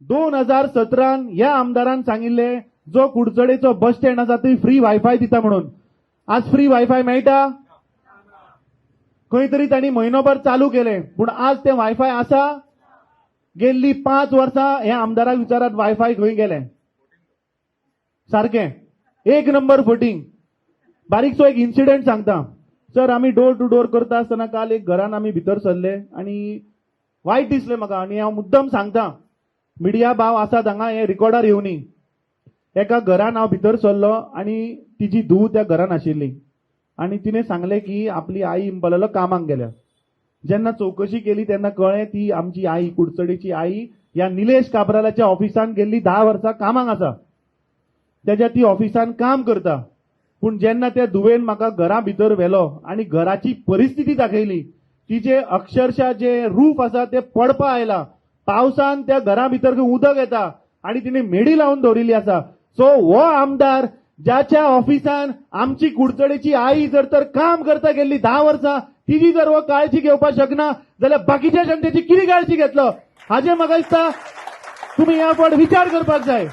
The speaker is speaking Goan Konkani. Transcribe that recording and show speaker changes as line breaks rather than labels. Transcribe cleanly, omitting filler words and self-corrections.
2017न ह्या आमदारान सांगिल्लें, जो कुडचडेचो बस स्टँड आसा थंय फ्री वायफाय दिता म्हणून. आज फ्री वायफाय मेळटा? खंय तरी तांणी म्हयनोभर चालू केलें, पूण आज तें वायफाय आसा? गेल्ली 5 वर्सां ह्या आमदाराक विचारात, वायफाय खंय गेलें? सारकें, एक नंबर फटींग. बारीकसो एक इन्सिडंट सांगता सर. आमी डोर टू डोर करता आसतना काल एक घरान आमी भितर सरले आनी वायट दिसलें म्हाका. आनी हांव मुद्दम सांगता, मिडिया भाव आसात हांगा, हे रिकॉर्डार येवनी. एका घरान हांव भितर सरलो आनी तिजी धूव त्या घरान आशिल्ली आनी तिणें सांगलें की आपली आई म्हणपाक कामाक गेल्या. जेन्ना चवकशी केली तेन्ना कळ्ळें, ती आमची आई, कुडचडेची आई, ह्या निलेश काब्रालाच्या ऑफिसान गेल्ली 10 वर्सां कामाक आसा. तेज्या ती ऑफिसान काम करता. पूण जेन्ना त्या धुवेन म्हाका घरा भितर व्हेलो आनी घराची परिस्थिती दाखयली, तिजे अक्षरशः जे रूफ आसा ते पडपा आयला. पावसान त्या घरा भितर उदक येता आनी तिणे मेडी लावन दवरिल्ली आसा. सो हो आमदार, ज्याच्या ऑफिसान आमची कुडचडेची आई जर तर काम करता गेल्ली 10 वर्सां, तिजी जर हो काळजी घेवपाक शकना जाल्यार बाकीच्या जनतेची कितें काळजी घेतलो, हाजे म्हाका दिसता तुमी ह्या फावट विचार करपाक जाय.